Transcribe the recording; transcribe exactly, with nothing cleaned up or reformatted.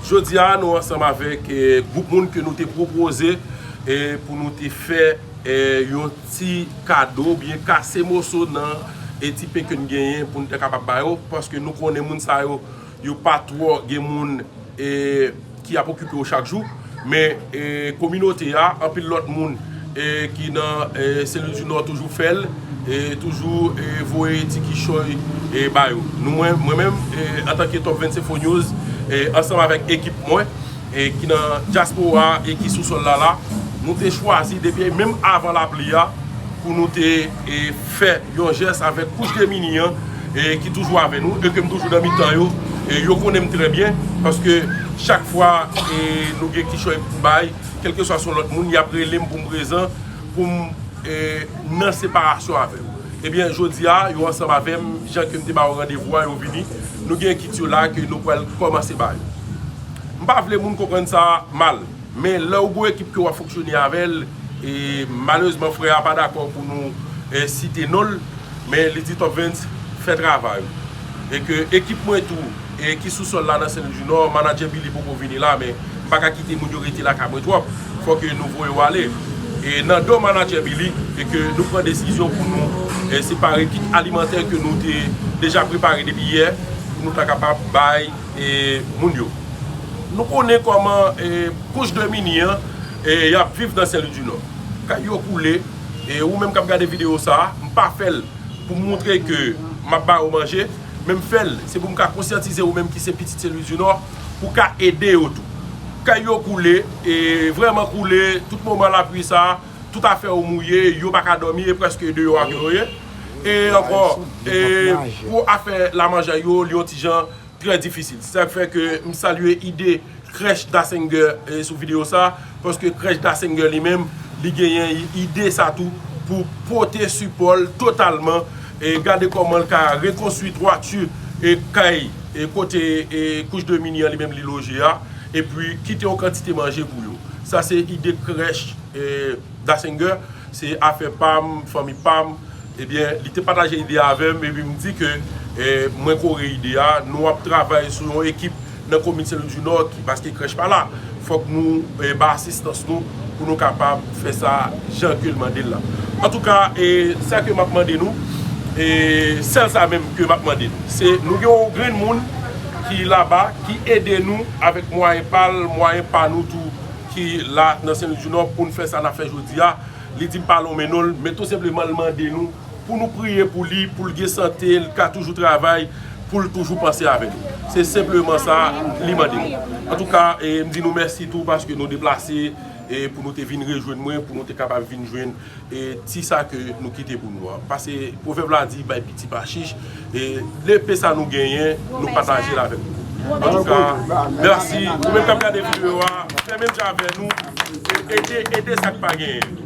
Jodi a, nou ansanm avèk eh, gwoup moun ke nou te pwopoze eh, pou nou te fè eh, yon ti kado, byen kase moso nan eh, ti pen ke n genyen pou n te kapab ba yo, paske nou konnen moun sa yo, yo pa twò gen moun eh, ki ap okipe yo chak jou. Men eh, kominote a, anpil lòt moun eh, ki nan eh, Sen Lwi di Nò toujou fè l, eh, toujou eh, voye ti kichòy eh, ba yo. Nou, mwen, mwen menm, eh, antanke Top vennsenk Fo News, eh, ansanm avèk ekip mwen, eh, ki nan dyaspora e ki sou sòl la la, nou te chwazi depi menm avan lapli a, pou nou te eh, fè yon jès avèk kouch de mini an, eh, ki toujou avè nou, e ke m toujou nan mitan yo, eh, yo konnen m trè byen, paske chak fwa eh, nou gen kichòy pou bay, kèlkeswa se yon lòt moun, y ap rele m pou m prezan, pou m eh, nan separasyon avè yo. Ebyen, jodi a, yo ansanm avè m, jan ke m te ba yo randevou a, yo vini. Nou gen kit yo la ke nou pral kòmanse ba yo. M pa vle moun konprann sa mal, men lè w gon ekip ke w ap fonksyone avè l, e malerezman, frè a pa dakò pou nou eh, site non l, men li di Top Vens fè travay ou. E ke ekip mwen tou, e ki sou sòl la nan Sen Lwi di Nò, manadjè Billy poko vini la, men m pa ka kite moun yo rete lakay mwen twòp. Fòk nou voye yo ale. E nan do manadjè Billy, e ke nou pran desizyon pou nou eh, separe kit alimantè ke nou te deja prepare depi yè, pou nou ta kapab bay eh, moun yo. Nou konnen kòman eh, kouch de mini an eh, y ap viv nan Sen Lwi di Nò. Kay yo koule, e ou menm k ap gade videyo sa a, m pa fè l pou montre ke m ap ba yo manje, men m fè l, se pou m ka konsyantize ou menm ki se pitit Sen Lwi di Nò, pou ka ede yo tou. Kay yo koule, e vrèman koule, tout moman lapli sa a, tout afè yo mouye, yo pa ka dòmi, e prèske deyò a ke yo ye. E ankò, e pou afè lamanjay yo, li yon ti jan trè difisil. Se sa k fè ke m salye ide Krèch Dasenger eh, sou videyo sa, paske Krèch Dasenger li menm, li genyen ide sa tou pou pote sipò l totalman e gade kòman l ka rekonstwi twati e kay e kote e kouch de mini an li menm li loje a, epi kite yon kantite manje pou yo. Sa se ide Krèch eh, Dasenger, se afè pa m, fanmi pa m, ebyen, li te pataje ide a avè m, epi m di ke eh, mwen kore ide a, nou ap travay sou yon ekip nan komin Sen Lwi di Nò, ki, paske krèch pa la, fòk nou eh, ba asistans nou pou nou kapab fè sa jan ke l mande l la. Antouka, eh, sa ke m ap mande nou, eh, sèl sa menm ke m ap mande nou, se nou gen yon grenn moun ki laba, ki ede nou avèk mwayen pa l, mwayen pa nou tou, ki la nan Sen Lwi di Nò pou n fè sa n ap fè jodi a. Li di m pa lonmen non l, men tou senpleman l mande nou pou nou priye pou li, pou l gen sante, l ka toujou travay, pou l toujou panse avè nou. Se senpleman sa li mande nou. Antouka, eh, m di nou mèsi tou paske nou deplase eh, pou nou te vin rejwenn mwen, pou nou te kapab vin jwenn eh, ti sa ke nou kite pou nou an. Paske pwovèb la di, bay piti pa chich, e lepe sa nou genyen, nou pataje l avèk nou. Antouka, mèsi. Ou menm k ap gade videyo a, fè menm jan avè nou, e ede, ede sa k pa genyen.